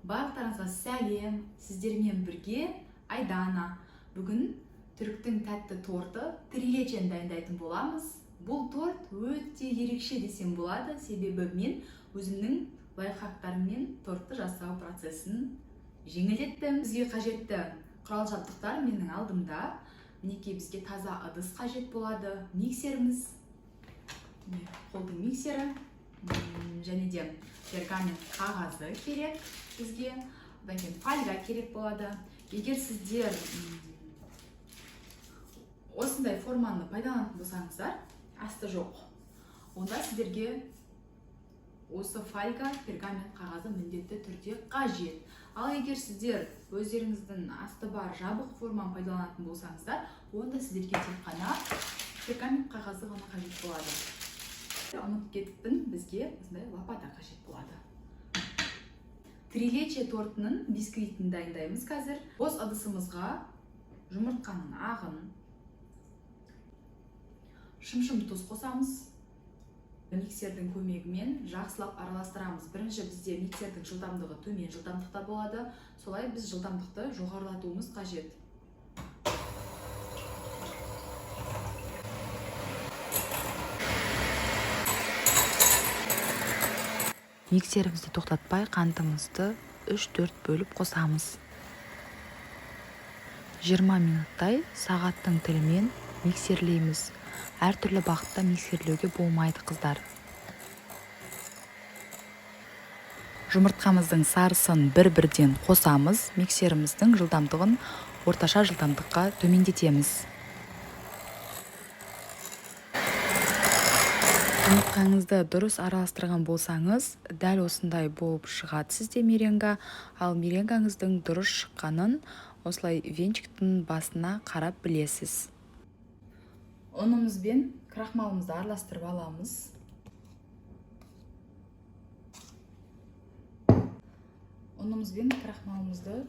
Барлықтарыңызға сәлем! Сіздермен бірге Айдана. Бүгін түріктің тәтті торты трилечені дайындайтын боламыз. Бұл торт өте ерекше десем болады, себебі мен өзімнің лайфхактарыммен тортты жасау процесін жеңілдеттім. Бізге қажетті құрал жабдықтар менің алдымда. Мінекей, бізге таза ыдыс қажет болады, миксеріміз, қолдың миксері, және де пергамент қағазы керек бізге, одан кейін фольга керек болады. Егер сіздер осындай форманы пайдаланатын болсаңыздар, асты жоқ, онда сіздерге осы фольга, пергамент қағазы міндетті түрде қажет. Ал егер сіздер өздеріңіздің асты бар жабық форманы пайдаланатын болсаңыздар, онда сіздерге тек қана пергамент қағазы ғана қажет болады. Ұмытып кетіппін, бізге осындай лопата қажет болады. Трилече тортының бисквитін дайындаймыз қазір. Бос ыдысымызға жұмыртқаның ағын, шымшым тұз қосамыз. Миксердің көмегімен жақсылап араластырамыз. Бірінші бізде миксердің жылдамдығы төмен жылдамдықта болады. Солай біз жылдамдықты жоғарылатуымыз қажет. Миксерімізді тоқтатпай, қантымызды 3-4 бөліп қосамыз. 20 минуттай сағаттың тілімен миксерлейміз. Әртүрлі бағытта миксерлеуге болмайды, қыздар. Жұмыртқамыздың сарысын бір-бірден қосамыз. Миксеріміздің жылдамдығын орташа жылдамдыққа төмендетеміз. Жұмыртқаңызды дұрыс араластырған болсаңыз, дәл осындай болып шығады сізде меренга. Ал меренгаңыздың дұрыс шыққанын осылай венчиктің басына қарап білесіз. Ұнымыз бен крахмалымызды араластырып аламыз. Ұнымыз бен крахмалымызды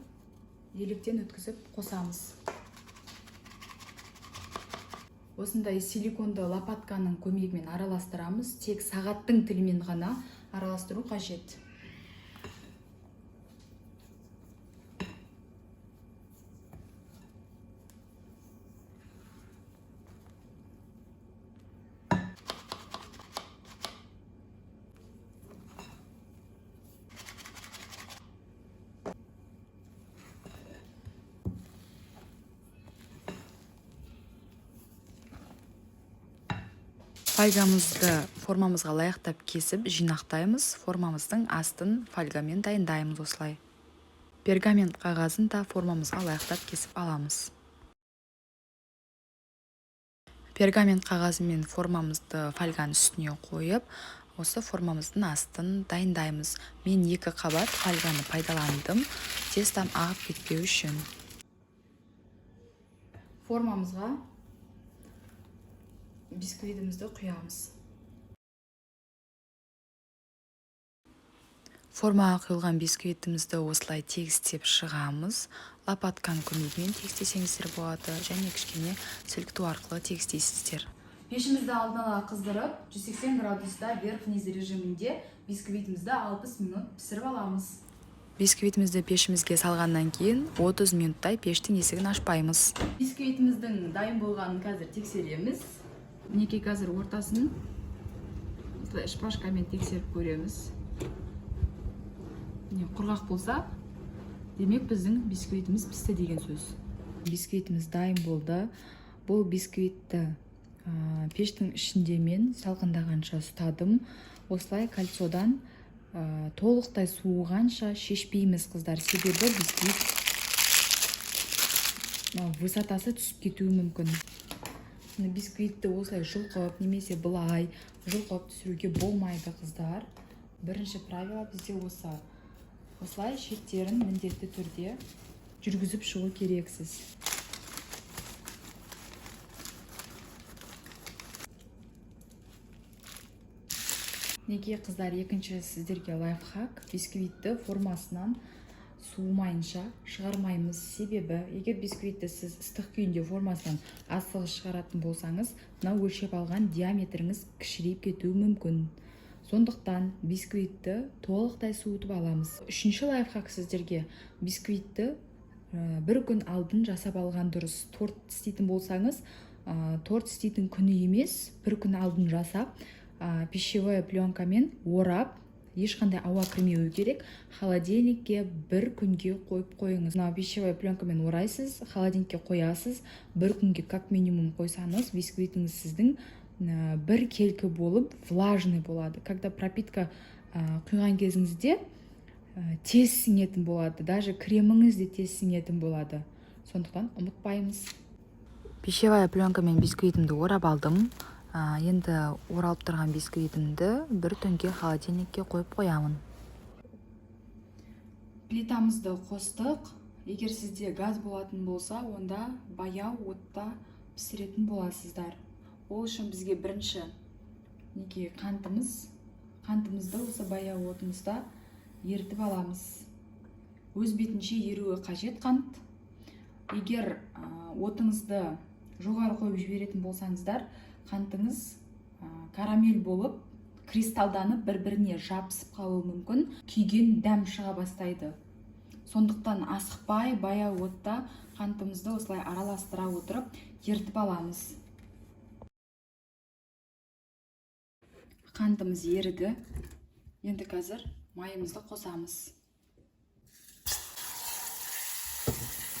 електен өткізіп қосамыз. Осындай силиконды лопатканың көмегімен араластырамыз. Тек сағаттың тілімен ғана араластыру қажет. Фольгамызды формамызға лайықтап кесіп жинақтаймыз. Формамыздың астын фольгамен дайындаймыз осылай. Пергамент қағазын да формамызға лайықтап кесіп аламыз. Пергамент қағазымен формамызды фольганың үстіне қойып, осы формамыздың астын дайындаймыз. Мен 2 қабат фольганы пайдаландым, тестам ағып кетпеу үшін. Формамызға бисквитімізді құямыз. Формаға құйылған бисквитімізді осылай тегістеп шығамыз. Лопатканың көмегімен тегістесеңіздер болады, және кішкене сілкіту арқылы тегістейсіздер. Пешімізді алдын ала қыздырып, 180 градуста вверх-вниз режимінде бисквитімізді 60 минут пісіріп аламыз. Бисквитімізді пешімізге салғаннан кейін 30 минуттай пештің есігін ашпаймыз. Бисквитіміздің дайын болғанын қазір тексереміз. Мінекей, қазір ортасын осылай шпажкамен тексеріп көреміз. Міне, құрғақ болса, демек біздің бисквитіміз пісті деген сөз. Бисквитіміз дайын болды. Бұл бисквитті пештің ішінде мен салқындағанша ұстадым. Осылай кольцодан толықтай суығанша шешпейміз, қыздар. Себебі бисквит высотасы түсіп кетуі мүмкін. Бисквитті осылай жұлқып немесе былай жұлқып түсіруге болмайды, қыздар. Бірінші правило бізде осы. Осылай шеттерін міндетті түрде жүргізіп шығу керексіз. Мінекей, қыздар, екінші сіздерге лайфхак. Бисквитті формасынан суымайынша шығармаймыз. Себебі егер бисквитті сіз ыстық күйінде формасынан асығыс шығаратын болсаңыз, мына өлшеп алған диаметріңіз кішірейіп кетуі мүмкін. Сондықтан бисквитті толықтай суытып аламыз. Үшінші лайфхак сіздерге: бисквитті бір күн алдын жасап алған дұрыс. Торт істейтін болсаңыз, торт істейтін күні емес, бір күн алдын жасап, пищевая пленкамен орап, ешқандай ауа кірмеуі керек, холодильникке бір күнге қойып қойыңыз. Мынау пищевая пленкамен орайсыз, холодильникке қоясыз, бір күнге как минимум қойсаңыз, бисквитіңіз сіздің бір келкі болып, влажный болады. Когда пропитка құйған кезіңізде, тез сіңетін болады, даже креміңіз де тез сіңетін болады. Сондықтан ұмытпаймыз. Пищевая пленкамен бисквитімді орап алдым. Енді оралып тұрған бисквитімді бір түнге холодильникке қойып қоямын. Плитамызды қостық. Егер сізде газ болатын болса, онда баяу отта пісіретін боласыздар. Ол үшін бізге бірінші, мінекей, қантымызды осы баяу отымызда ерітіп аламыз. Өз бетінше еруі қажет қант. Егер отыңызды жоғары қойып жіберетін болсаңыздар, қантыңыз карамель болып, кристалданып, бір біріне жабысып қалуы мүмкін, күйген дәм шыға бастайды. Сондықтан асықпай, баяу отта қантымызды осылай араластыра отырып ерітіп аламыз. Қантымыз еріді. Енді қазір майымызды қосамыз.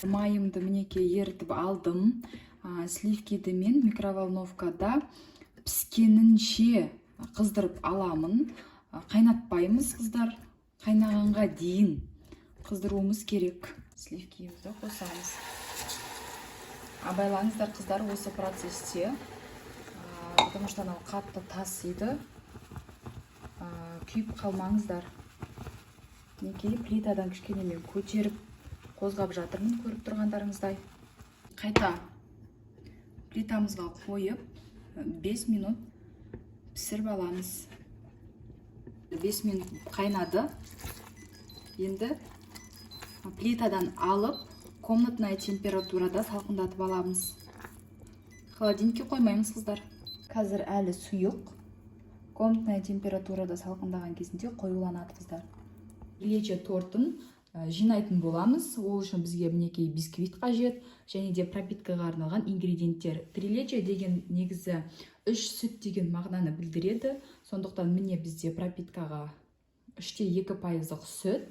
Майымды, мінекей, ерітіп алдым. Сливкиді мен микроволновкада піскенінше қыздырып аламын. Қайнатпаймыз, қыздар, қайнағанға дейін қыздыруымыз керек. Сливкиімізді қосамыз. Абайлаңыздар, қыздар, осы процессте, потому что анау қатты тасиды, күйіп қалмаңыздар. Мінекей, плитадан кішкене мен көтеріп, қозғап жатырмын, көріп тұрғандарыңыздай. Қайта плитамызға қойып, 5 минут пісіріп аламыз. 5 минут қайнады. Енді плитадан алып, комнатная температурада салқындатып аламыз. Холодильникке қоймаймыз, қыздар, қазір әлі сұйық. Комнатная температурада салқындаған кезінде қоюланады, қыздар. Лечо тортын жинайтын боламыз. Ол үшін бізге, мінекей, бисквит қажет және де пропиткаға арналған ингредиенттер. Трилечо деген негізі үш сүт деген мағынаны білдіреді. Сондықтан, міне, бізде пропиткаға 3,2 пайыздық сүт,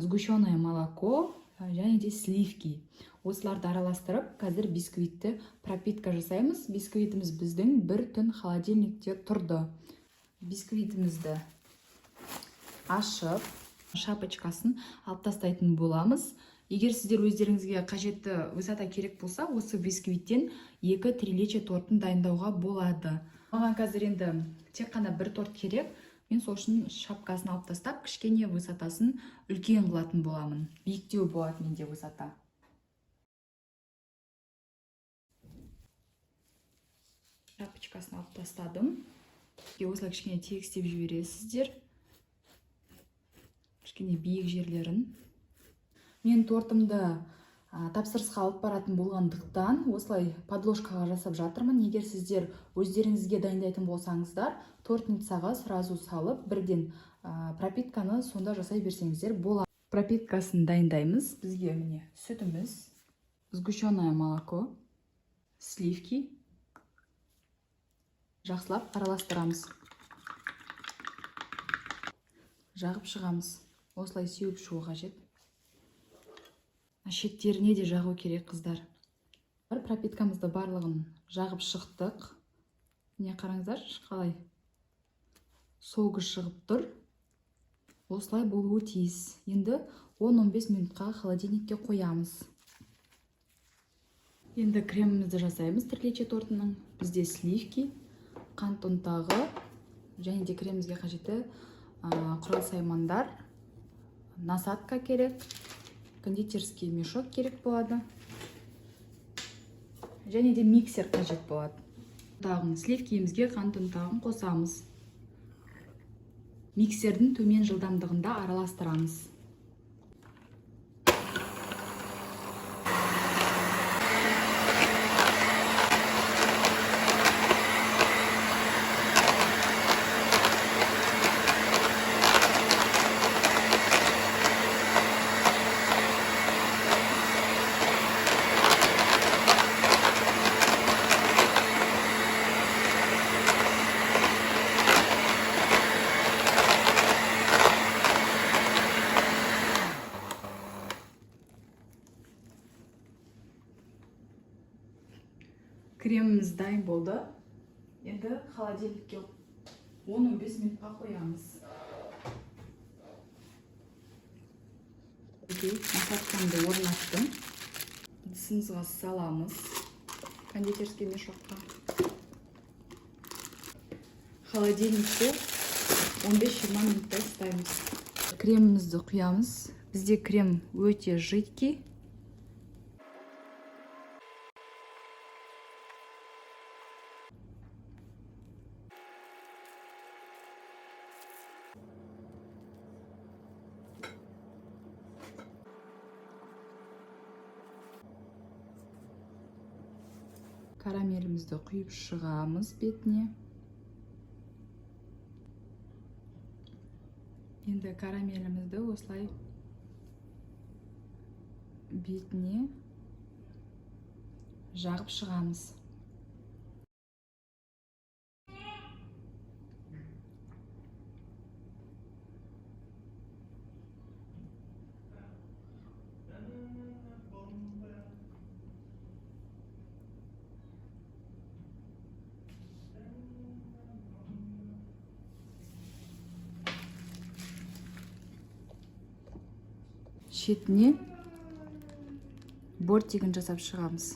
сгущенное молоко және де сливки. Осыларды араластырып, қазір бисквитті пропитка жасаймыз. Бисквитіміз біздің бір түн холодильникте тұрды. Бисквитімізді ашып, шапочкасын алып тастайтын боламыз. Егер сіздер өздеріңізге қажетті высота керек болса, осы бисквиттен екі трилечо тортын дайындауға болады. Маған қазір енді тек қана бір торт керек. Мен сол үшін шапкасын алып тастап, кішкене высотасын үлкен қылатын боламын. Биіктеу болады менде высота. Шапочкасын алып тастадым. Осылай кішкене тегістеп жібересіздер, кішкене биік жерлерін. Мен тортымды тапсырысқа алып баратын болғандықтан, осылай подложкаға жасап жатырмын. Егер сіздер өздеріңізге дайындайтын болсаңыздар, тортницаға сразу салып, бірден пропитканы сонда жасай берсеңіздер болады. Пропиткасын дайындаймыз. Бізге, міне, сүтіміз, сгущенное молоко, сливки. Жақсылап араластырамыз, жағып шығамыз. Осылай сеуіп шығу қажет. Шеттеріне де жағу керек, қыздар. Пропиткамызды барлығын жағып шықтық. Міне, қараңыздаршы, қалай согы шығып тұр. Осылай болуы тиіс. Енді 10-15 минутқа холодильникке қоямыз. Енді кремімізді жасаймыз трилечо тортының. Бізде сливки, қант ұнтағы және де кремімізге қажетті құрал саймандар: насадка керек, кондитерский мешок керек болады және де миксер қажет болады. Ұнтағын, сливкиімізге қант ұнтағын қосамыз. Миксердің төмен жылдамдығында араластырамыз. Креміміз дайын болды. Енді холодильникке 10-15 минутқа қоямыз. Насадкамды орнаттым. Ыдысымызға саламыз. Кондитерский мешокқа. Холодильникте 15-20 минуттай ұстаймыз. Кремімізді құямыз. Бізде крем өте жидкий. Карамелімізді құйып шығамыз бетіне. Енді карамелімізді осылай бетіне жағып шығамыз. Шетіне бортигін жасап шығамыз.